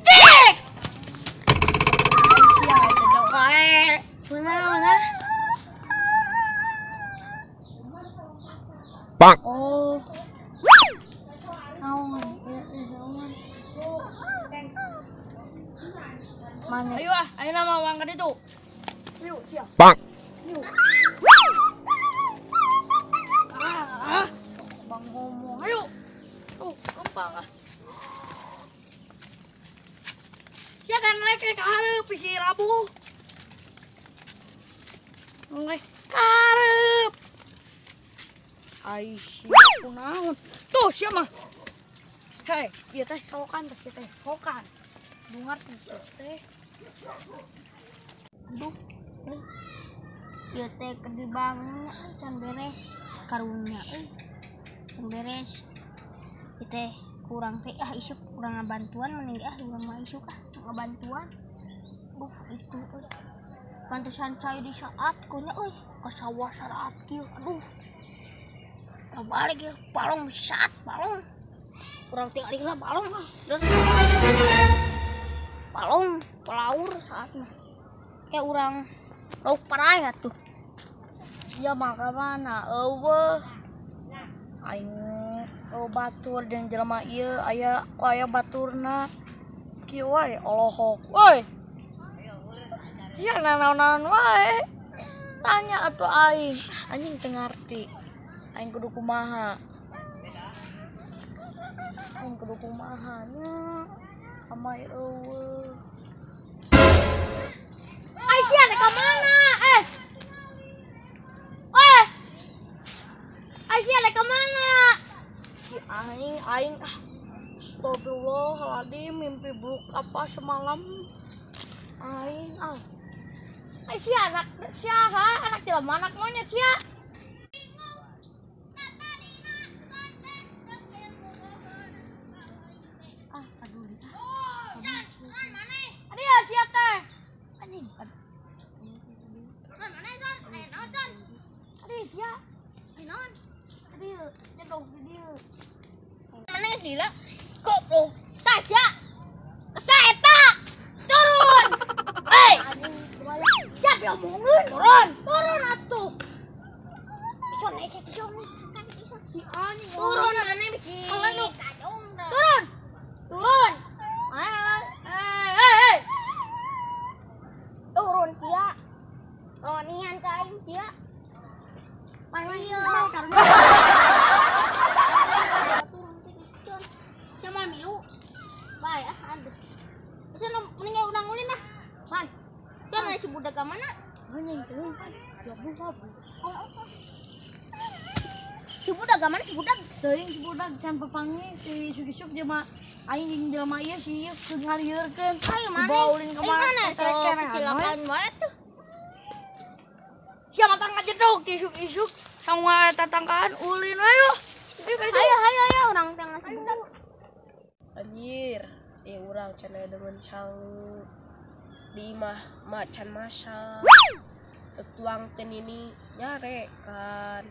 Cek. Sia eta dokae. Mana mana? Bang. Oh. Naon? Mana? Ayo ah, ayo nama wang ka ditu. Yuk, siap. Bang. Yuk. Bang ngomong. Ayo. Tuh, gampang ah. Sia kan lek ka hareup si labu. Ngelek ka hareup. Ai sia kunaon. Tuh sia mah. Hei, ieu teh sokan teh sia teh, sokan. Bungar teh. Duh. Ieu teh keur dibangun can beres karunya euy. Can beres. Ieu teh kurang teh ah isuk kurang ngabantuan mending ah urang mah isuk ah ngabantuan. Duh itu euy. Pantesan cai di saat konya euy ka sawah saraat kieu aduh. Tah balik ya balong saat balong. Urang tinggal lah balong ah. Terus balong pelaur saat mah. Kayak urang lauk parai atuh. Ya maka mana eueuh. Aing batur jeung jelema ieu aya aya baturna. Kieu wae olohok euy. Ya nanaon-naon wae. Tanya atuh aing. Anjing teu ngarti. Aing kudu kumaha. Aing kudu kumaha nya. Amai eueuh. Ai sia rek ka mana? Eh. Eh. Ai sia rek ka mana? Si aing aing ah. Astagfirullahaladzim, mimpi buruk apa semalam? Aing ah. Ai sia anak sia ha, anak jelema anak monyet sia. Ah, aduh. Aduh, sia teh. Anjing. Mana San? Aya naon San? Aduh, sia. Aya naon? Aduh, nyedok di dieu. Mana geus lila? Goblok. Tah sia. Kesa eta. Turun. Hei. Sia diomongeun. Turun. Turun atuh. Ison ison ison. Si anjing. Turun mana bisi. Turun. Turun. Eh. Turun sia. Lonian ka aing sia. Panggil. Turun sama milu. Bae ah aduh. Bisa mending urang ulin ah. Bae. Can aya si budak ka mana? Anjing teuing. Ya buka. Si budak ka mana si budak? Teuing si budak can papanggih si isuk-isuk jelema aing jeung jelema ieu si ieu keur ngalieurkeun. Ayo mana? Dibawa ulin ka mana? Kecelakaan wae tuh. Sia mata ngajedog ti isuk-isuk sama tatangkaan ulin ayo. Ayo ayo ayo ayo urang teh ngasih budak. Anjir, eh urang can aya demen sangu. Di imah macan masak. Tuangkeun ini nyarekan.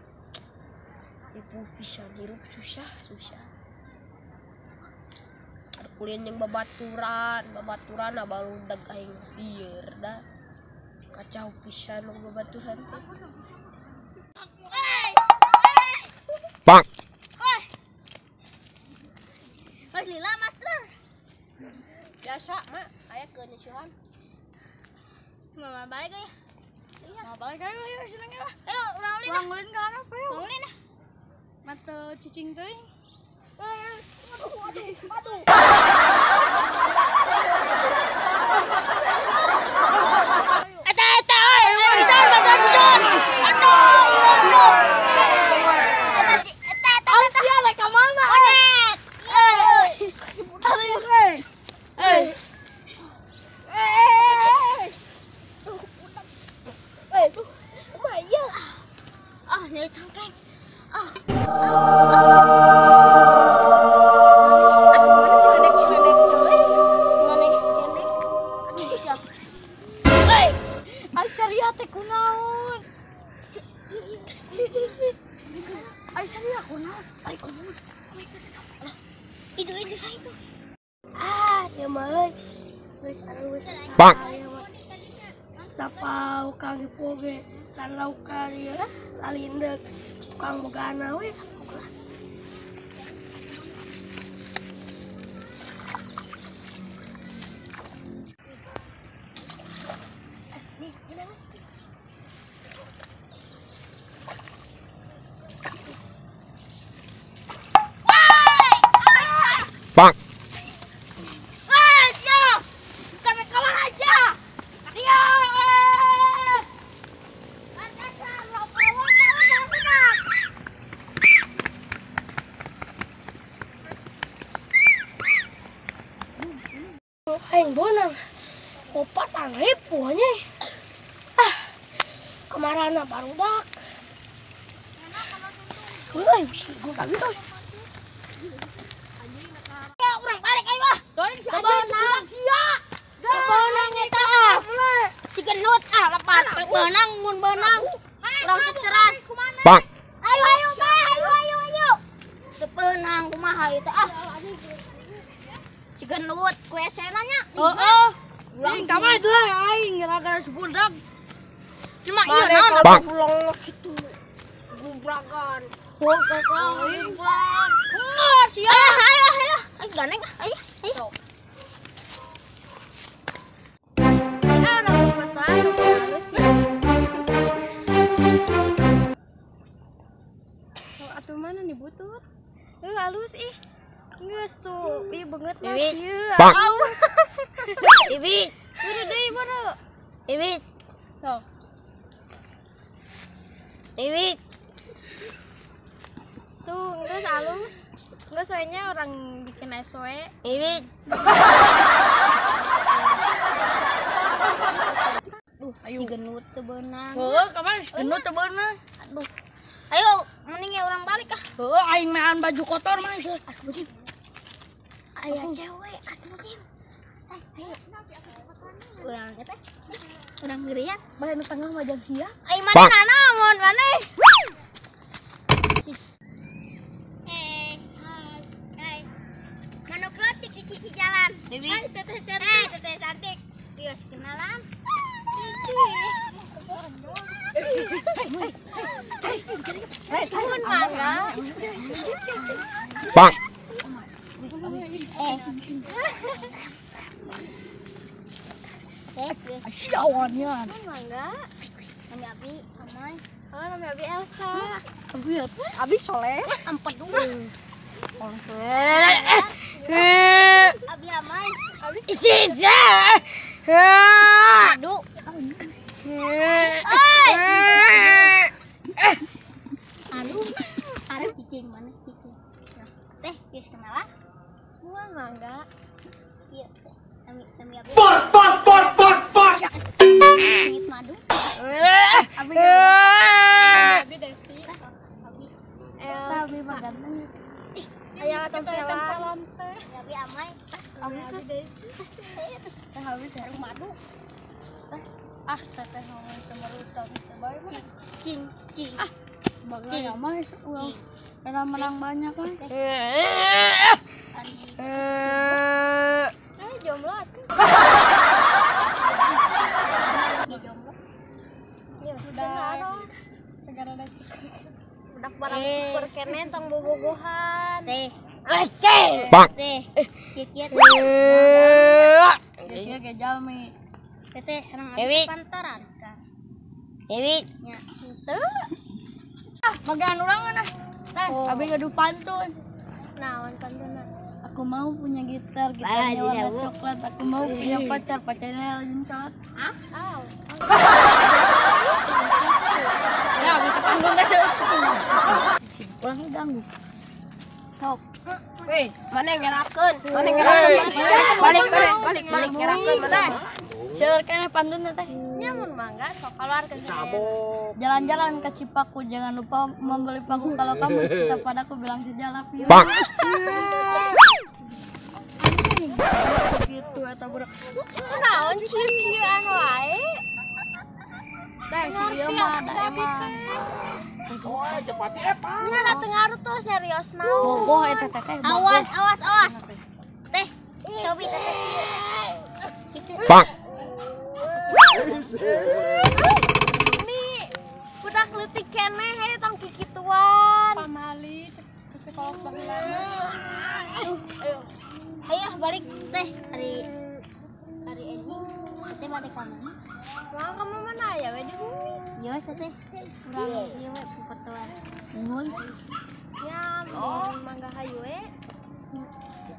Ibu bisa hirup susah susah. Kulin jeung babaturan, babaturan baludag aing lieur da. Kacau pisan nu babaturan teh. Bang. Oi. Mas lila master. Biasa, Mak, aya keur nyusuhan. Mama balik euy. Mama balik ayo ayo seneng lah. Ayo urang ulin. Urang ulin ka hareup ayo. Urang ulin ah. Mata cicing teuing. Aduh, aduh, aduh. Eta eta euy, Jon, bantuan Jon. Aduh, aduh. Eta eta eta. Sia rek ka mana? Monyet. Euy. Euy. Eh. Kumaha ieu? Ah, nyeri cangkleng. Ah. Atuh mana celedek-celedek teuing. Mana? Aduh, siap. Hei. Balik ngomong. Itu saya itu. Ah, ya mah. Geus anu geus. Bang. Tapau kang dipoge, lan laukan ieu lalindek tukang bogana we. Bang. Aja. Bukan kalah aja. Dia. Aing bonang. 4.000 nya. Ah. Kemarana barudak. Woi, sih gua kagak tahu. Urang balik ayo ah. Beunang sia. Beunang eta ah. Si gendut ah lepat beunang mun beunang. Urang ceceran. Bang. Ayo ayo bae ayo ayo ayo. Teu beunang kumaha ieu teh ah. Si gendut ku esena nya. Heeh. Urang ka mah deui aing gara-gara sebudak. Cuma ieu naon Bang. Pulang kitu. Gubrakan. Oh, kakak. Oh, sia. Ayo ayo. Ayo gandeng ah. Ayo ayo. Atuh mana nih butuh? Halus ih. Geus tuh, ih beungeut mah ieu. Bang. Halus. Ibi. Buru deui buru. Ibi. Sok. Ibi. Tuh, geus halus. Geus we nya orang bikin es we. Ibi. Duh, si gendut teu beunang. Heuh, kamari si gendut teu beunang. Aduh. Ayo, mending ya orang balik ah. Heuh, aing mean baju kotor mah geus. Asbujim. Aya cewek asbujim. Ayo. Urang teh. Urang gerian. Bae nu tengah mah jam sia. Aing mana nanaon maneh? Eh, hai. Hai. Manuk letik di sisi jalan. Hai, teteh cantik. Hai, teteh cantik. Bios kenalan. Mun mangga. Bang. Eh. Awannya. Mun mangga. Nami Abi, amai. Oh, nami Abi Elsa. Abi apa? Abi soleh. Empedu. Abi amai. Abi. Isi. Aduh. Aduh, arep cicing mana cicing. Teh, geus kenalan? Gua mangga. Iya, teh. Nami nami Abi. Pot pot pot pot pot. Sengit madu. Abi. Abi Desi. Abi. Elsa. Abi mah ganteng. Ih, aya tempelan teh. Abi amai. Abi Abi Desi. Teh Abi teh madu. Ah, teteh ngomong temerut teh bae mah. Cing, cing. Ah, bagai amai urang. Karena menang banyak kan. Eh, jomblo atuh. Ya jomblo. Ya sudah. Segara ada budak barang syukur kene tong bobogohan. Teh. Bang. Teh. Kieu Kieu ge jalmi. Teteh senang abi pantaran kan. Dewi. Nya. Henteu. Ah, bagian urang mana? Teh, abi gaduh pantun. Naon pantunna? Aku mau punya gitar, gitarnya warna coklat. Aku mau punya pacar, pacarnya rajin sholat. Ah? Oh. Ya, abi teh pantun teh seueur. Urang ganggu. Sok. Weh, mana yang ngerakeun? Mana yang ngerakeun? Balik balik balik balik ngerakeun mana? Seueur keneh pantun teh. Nya mun mangga sok keluarkeun. Jalan-jalan ke Cipaku, jangan lupa membeli paku. Kalau kamu cinta padaku, bilang saja love you. Bang. Gitu eta budak. Naon kieu-kieuan wae. Teh si ieu mah da emang. Oh, cepati epa. Nya da teu ngarutos nyarios naon. Bogoh eta teh. Awas, awas, awas. Teh, cobi teh kieu. Kitu. Bang. Ini budak leutik keneh hayu tong kikituan. Pamali cek sekolah baheula. Ayo. Ayo balik teh hari hari ini. Teh balik ka mana? Wah, kamu mana aya we di bumi? Ieu teh. Urang ieu we fotoan. Nuhun. Ya, mangga hayu we.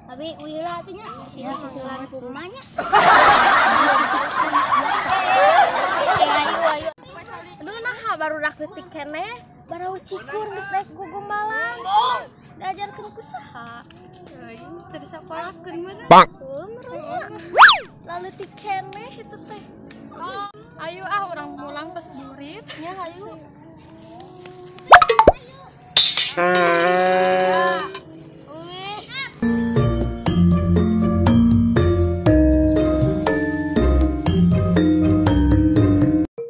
Tapi ulah atuh nya. Ya susulan kumanya. Ayo ayo. Aduh nah barudak leutik keneh, barau cikur geus daek gugumbalan. Diajarkeun ku saha? Euy, teu disakolakeun meureun. Bang. Heuh, laleutik keneh itu teh. Ayo ah urang mulang tos burit. Nya hayu.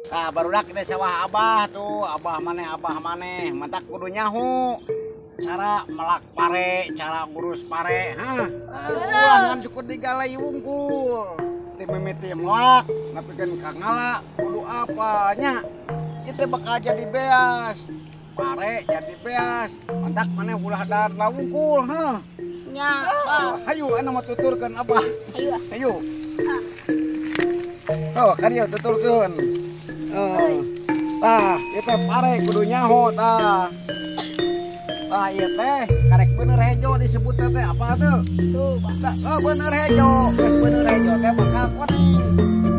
Nah, barudak teh sawah abah tuh, abah maneh, mantak kudu nyaho. Cara melak pare, cara ngurus pare, hah. Ulah ngan cukup digalai wungkul. Ti mimiti melak, nepikeun ka ngala, kudu apa nya? Ieu bakal jadi beas. Pare jadi beas, mantak maneh ulah dahar wungkul, hah. Nya. Hayu anu mah tuturkeun abah. Hayu. Hayu. Oh, kan ieu tuturkeun. Tah, ieu teh pare kudu nyaho tah. Tah ieu teh karek bener hejo disebut teh apa tuh? Tuh, tah, oh bener hejo. Geus bener hejo teh bakal kuning.